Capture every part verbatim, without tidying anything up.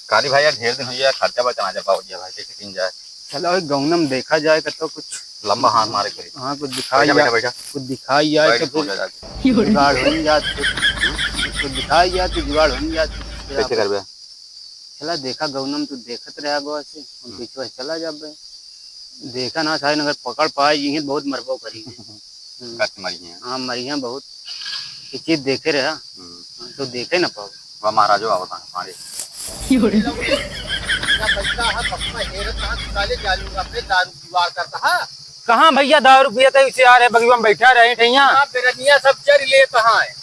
कारी भाई, यार, ढेर दिन होइ गया, खर्चा बर्चा ना चल पावत है भाई, कैसे किन जाए? चला, ओए, गौनम देखा जाए, कतो कुछ लंबा हाथ मारे के पड़ी। हाँ, कुछ दिखाई बैठा, जाए, बैठा, बैठा। कुछ दिखाई जाए, बैठ, तो फिर जुगाड़ हो ही जात, कुछ, कुछ दिखाई जाए, तो जुगाड़ हो ही जात, फिर कैसे आप करबे? चला, देखा, गौनम, तू देखत रहा बस, हम हम्म। पीछे चला जाबे। देखा ना, सारे अगर पकड़ पाए, ये बहुत मरबो करी। हम्म। कष्ट मरी हैं। हाँ, मरी हैं बहुत। ये चीज देखे रहे, हाँ। हम्म। हाँ, तो देखे ना पाओ। वह महाराजो आवता है, हमारे। ना पैसा है, पक्का हेरत है, तू साले जालू का पे दारू जुगाड़ करता है। कहाँ भैया दारू पियत है, उसे आ रहे बगीवा में बैठा रहे ठैया। हाँ, बेरनिया सब चर लेता है।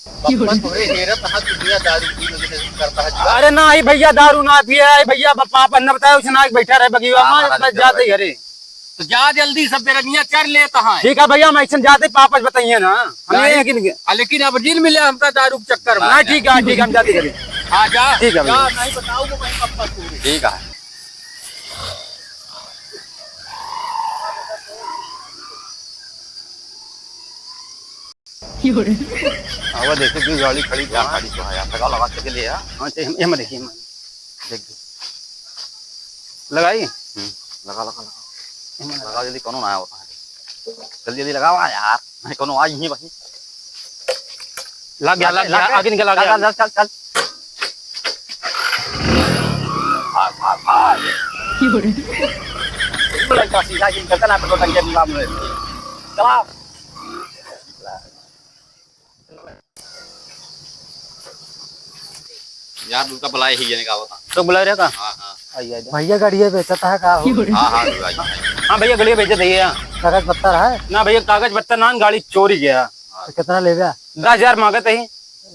बप्पा तोरे हेरत हाथ दुनिया दारू पी में करता है जुआ। अरे ना, आई भैया दारू ना पिए, आई भैया ब-, पापा न बताए, उसे ना बैठा रहे बगीवा हाँ, में, महाराज बस जाते ही घरे। तो जा जल्दी, सब बेरनिया चर लेता है। ठीक है भैया, हम ऐसे जाते, पापा से बताइए ना। हमें नहीं, लेकिन आ, लेकिन अब जिन मिले हमका दारू के चक्कर में। ना, ठीक है, ठीक है, हम जाते घरे। हाँ, जा, ठीक है जा, भैया। नहीं बताऊँ मैं बप्पा तोरे। ठीक है। आवा देखे, कोई गाड़ी खड़ी तो है। खड़ी तो है यार, लगा, लगा के ले आ। हाँ, अच्छा, हम, हम देखिए, हम देख दे। लगाई? हम्म, लगा, लगा, लगा। हम लगा। लगा जल्दी, कोनो ना आवत है। जल्दी, जल्दी लगावा यार, नहीं कोनो आई ही भाई। लग गया, लग गया, लग गया। आगे निकल, आगे, चल, आगे। चल, चल, चल। भाग, भाग, भाग। लड़का सीधा जिन करता ना, पेट्रोल टंकी में नाम ले। चला। यार, उनका बुलाए ही, ये नहीं कहा होता। तो बुलाए रहे का? हाँ, हाँ। आइए, आइए। भैया, गाड़िया बेचत है का हो? हाँ, हाँ, भाई। हाँ भैया, गाड़िया बेचत है, हाँ। कागज पत्तर है? ना भैया, कागज पत्तर ना, गाड़ी चोरी गया। तो कितना लेबे? दस हजार मांगत है।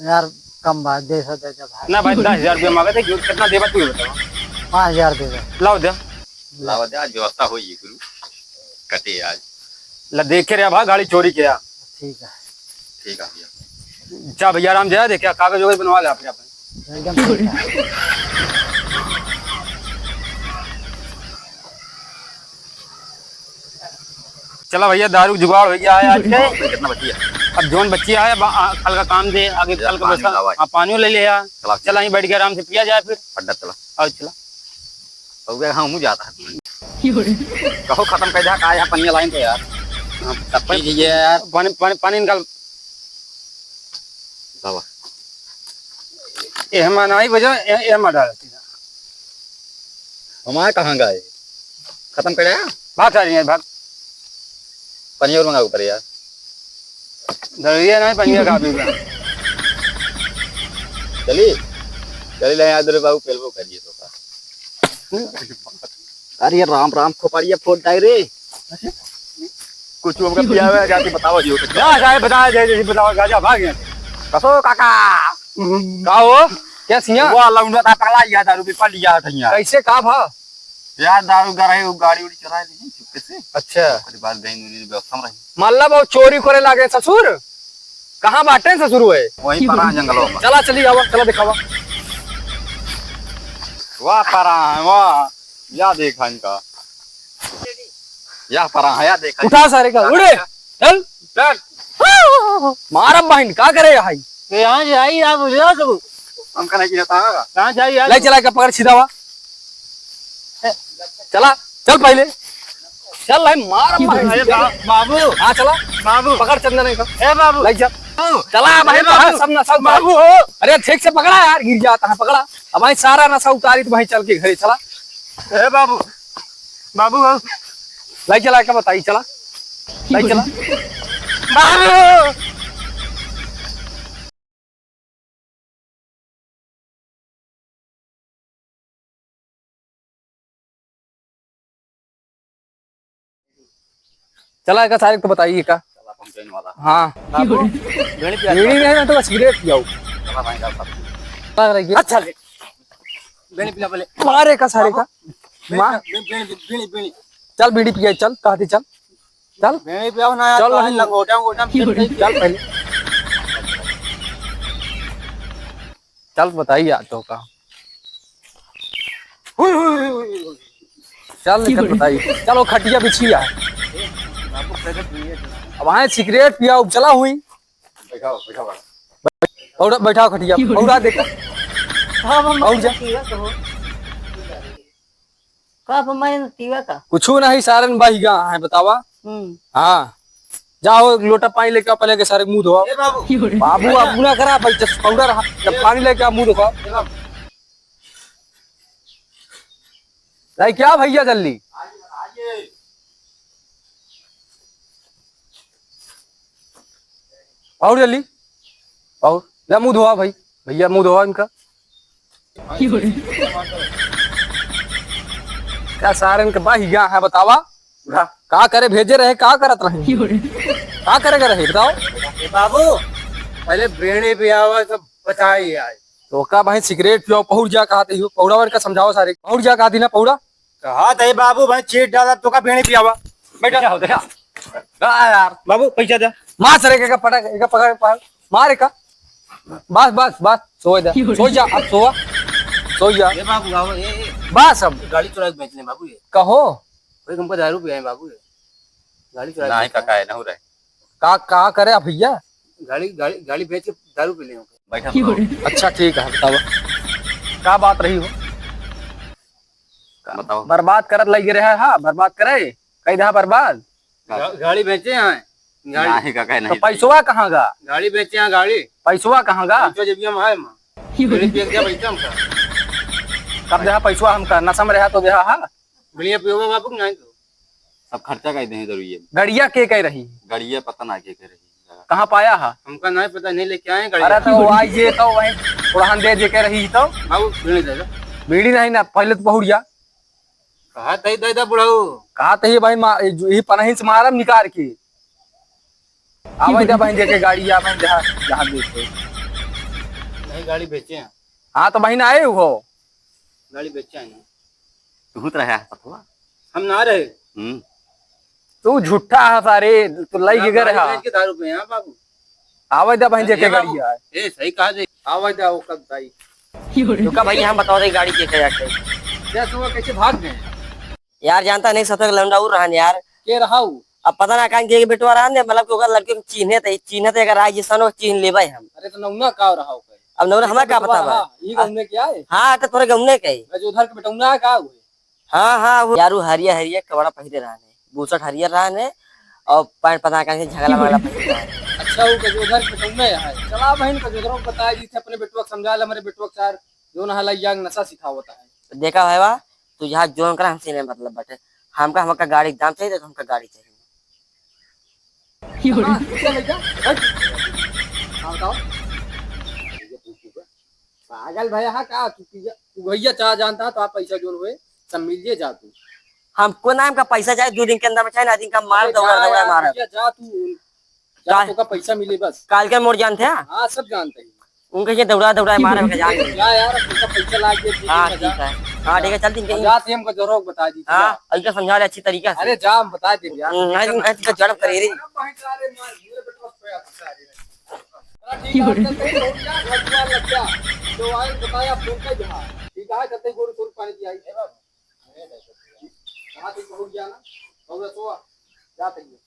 यार, कम बात, दे सौ दे दे भाई। ना भाई, दस हजार रुपया मांगत है, जो कितना देबा तू ही बतावा। पाँच हजार दे दे। लाओ दे। लाओ दे, आज व्यवस्था होई गुरु। कटे आज। ला देखे रे भाई, गाड़ी चोरी किया। ठीक है। ठीक है भैया। जा भैया, आराम जा, देखिए कागज वगैरह बनवा ले आप यहाँ पे। एकदम ठीक है। चला भैया, दारू जुगाड़ हो गया है आज के। कितना बची है? अब जोन बची है, अब, आ, कल का काम दे, आगे ये कल का पानी बस्ता, लावा। हाँ, पानी ले ले यार। चला। चला, यहीं बैठ के आराम से पिया जाए फिर। अड्डा चला। आओ चला। हो गया, हाँ, मुझे जाता है। कहो खत्म कर दे, का यहाँ पनिया लाइन तो यार। हाँ, तब पी लीजिए यार। पानी, पानी, पानी निकाल। बाबा। ये हमारा नहीं बजा, ये, ये हमारा डाल। हमारे कहाँ गए? खत्म कर आया? भाग सारी है, भाग। पनिया और मंगाओ ऊपर यार। दरिया नहीं, पनिया का भी। चली, चली ले यार, दरे बाबू पेलबो करिए तो का। अरे राम राम, खोपड़िया फोड़ डाई रे। कुछ हमका पिया हुआ है, जाके बताओ जी, वो तो ना, जाए बताओ, जाए, जाए, बताओ, जा, जा, भाग यहाँ से। कसो काका। हम्म। का हो? क्या सिया? वो लौंडा था, पगला लिया, दारू भी पा लिया था यहाँ। कैसे, का भा? यार, दारू गराई, वो गाड़ी उड़ी चला ली चुपके से। अच्छा। ओकरे बाद गई, उन्हीं व्यवस्था में रही। मतलब, वो चोरी करे लागे ससुर? कहाँ बाटे ससुर हुए? वहीं पर आ, जंगलों में। चला, चली आवा, चला दिखावा। वाह, परा है, वाह। या देखा इनका। या परा है, या देखा। उठा सारे का, उड़े। चल। चल। मारब बहिन, का करे है? ये यहाँ से आई, आप बुझा तो। हम कहना कि था। कहाँ से आई यार? ले चला के पकड़ सीधा हुआ। चला, चल पहले। चल भाई, मार, मार। अरे बा-, बाबू। हाँ, चला। बाबू। पकड़ चंदन का। ए बाबू। ले चल। बाबू। चला भाई, ए बाबू। सब नशा उतार। बाबू हो। अरे ठीक से पकड़ा यार, गिर जाता है, पकड़ा। अब भाई सारा नशा उतारी तो भाई चल के घरे चला। ए बाबू। बाबू हो। ले चला के बताई, चला। ले चला। बाबू। चला, एका सारे को बताइए का। चला, पहुंचने वाला। हाँ। बाबू, बीड़ी पिया। बीड़ी नहीं, मैं तो सिगरेट पियाऊ। चला भाई, चल, सब। लग रही है। अच्छा ले। बीड़ी पिला पहले। मारे का सारे का। बीड़ी, मार। बीड़ी, बीड़ी, बीड़ी, बीड़ी। चल, बीड़ी पिया, चल, कहती चल। चल। बीड़ी पियाओ ना यार, चल, तो नहीं। लंगोटा, अंगोटा में चल, चल पहले। चल बताई यार तो का। हुई, हुई, हुई, हुई, हुई। चल, चल बताई। चल, वो खटिया बिछी है। अब आए सिगरेट पिया, अब चला हुई। बैठाओ, बैठाओ। और बैठाओ खटिया, और आ देखा। का बा और जा। पीवा का हो? का बा मैं पीवा का? कुछु नहीं, सारन बहिगा है, बतावा। हम्म। हाँ, जाओ, एक लोटा पानी लेके आओ, पहले के सारे मुंह धोआ। ए बाबू। बाबू, अब ना करा भाई, जब पौड़ा रहा, जब पानी लेके आओ, मुंह धोआ। ए बाबू। नहीं क्या भैया, जल्दी। आइए, आइए। और जल्दी, और ले मुंह धोआ भाई, भैया मुंह धोआ इनका। क्या सारे इनके बहिगा है, बतावा। का करे भेजे रहे, का करत रहे? का करे के रहे, बताओ। ए बाबू, पहले बीड़ी पियावा, सब बताई आज। तो का भाई सिगरेट पियाओ, पहुड़ जा कहत ही हो, पौड़ा वर का समझाओ सारे, पहुड़ जा कहत ही ना, पौड़ा। कहा थे बाबू भाई चीट डाला तो का बीड़ी पियावा। बैठा। देखा, देखा। आ यार। बाबू पैसा दे। मार सर, एक, एक पटक, एक पकड़, पकड़। मार एक। बस, बस, बस, सोए दे। सो जा, अब सोआ। सो जा। ए बाबू, आओ, ए, ए। बस अब। गाड़ी चुरा के बेचने बाबू ये। कहो। भाई हमको दारू पियाए बाबू ये। गाड़ी चुरा के नहीं बेचने। काका है, नहीं रहे। का, का करे आप भैया? गाड़ी, गाड़ी, गाड़ी बेच के दारू पी ले। बैठा। अच्छा ठीक है, बताओ। का बात रही हो? का बताओ? बर्बाद करत लग रहे हैं, हाँ, बर्बाद करे, कई दहा बर्बाद। का? गा-, गाड़ी बेचे हैं, गाड़ी। नहीं, काका, तो नहीं। पैसवा कहाँ गा? गाड़ी बेचे हैं, गाड़ी। पैसवा कहाँ गा? पैसवा जेबिया में है, माँ। बीड़ी पी के बैठा हमका। कब देहा पैसवा हमका? नशा में रहा तो देहा, हाँ? बीड़िया पियोगा बाबू, नहीं तो। सब खर्चा कर दे जरूरी है। गड़िया के कह रही? गड़िया पता ना के कह रही। कहाँ पाया है? हमका नहीं पता, नहीं लेके आए गाड़ी। अरे तो आई जे तो वहीं उड़ान दे जे के रही तो। बाबू, बीड़ी दे दो। बीड़ी नहीं ना, पहले तो बहुड़िया। कहा तही दे दे बुढ़ऊ। कहा तही भाई मा-, ये पनहिन से मारम निकाल के। आवे दे बहन जे के गाड़ी, आ बहन जहाँ, जहाँ देखो। नहीं, गाड़ी बेचे हैं। हाँ तो बहन आए हो। गाड़ी बेचे हैं। तू तो रहा है सतुआ। हम ना रहे। हम्म। तू झूठा है सारे, तू लई के ना, गए गाड़ी रहा। बेच के दारू पिए हैं बाबू। आवे दे बहन जे के ए बाबू, गाड़ी है। ए, सही कहा जे। आवे दे वो कब भाई। रुका भाई, हम बताओ दे गाड़ी के क्या क्या। जैसे वो कैसे भाग गए? यार जानता नहीं, सतुआ के लौंडा उ रहन यार। के रहा उ? अब पता ना कहाँ के बेटवा रहन दे, मतलब कि ओकर लड़के को चीन्हे थे, चीन्हे थे, अगर राय जिसन वो चीन्ह लेबै हम। अरे तो नौना का रहा हो? अब नौना हमरा का पता बा? ये गौने क्या है? हाँ, तो तोरे गौने के है। गजोधर के बेटौना है का हुए? हाँ, हाँ, वो यार, वो हरिया, हरिया कपड़ा पहिरे रहने, बुशर्ट हरियर रहने, और पैंट पता कहाँ से झगला वाला पहिरे रहने। अच्छा, वो गजोधर के बेटौना है। चला बहन, गजोधरों को बताया जी थे, अपने बेटवा को समझा ले, हमारे बेटवा के सार, जो ना हला, यार नशा सिखावता है। देखा भाईवा, तू जहाँ जोन करा, हमसे नहीं मतलब बटे, हमका, हमका गाड़ी के दाम चाहिए, तो हमका गाड़ी चाहिए। हाँ, ठीक है, भैया, हट। हाँ, बताओ। पागल भैया, हाँ, का तू पिया, तू भैया चाह जानता है, तो आप पैसा जोन हुए, सब मिल लिए जा तू। हमको ना हमका पैसा चाहे, दो दिन के अंदर में चाहे ना, दिन का मार अरे दौड़ा, जा दौड़ा यार, मार। भैया, जा तू, जा, तो का पैसा मिले बस। काल के मोर जानते हैं? हाँ, सब जानते हैं। उनके ये दौड़ा, दौड़ा मार, हमका जान दे। जा यार, अब तुमका पैसा ला के दे हाँ, दूंगा, ठीक जा। है। हाँ, ठीक है, चल, दिन के अब जा, सेम का जोरोक बता दी, हाँ, जा। ऐसा समझा ले अच्छी तरीका से। अरे जा, हम बता दे यार। हम्म, नहीं, नहीं, तो जड़ करे रे। अरे भाई, जा रे, मार, मेरे बेटवा पे आता है रे। चला, ठीक है, चल, कहीं पहुंच जा, घर दुआर लग जा। जो आए, बताया, फोन कर दिया। ठीक है, चलते गोरू, गोरू पानी पियाई। कहाँ से पहुंच गया ना? और सोआ, जा तैयार।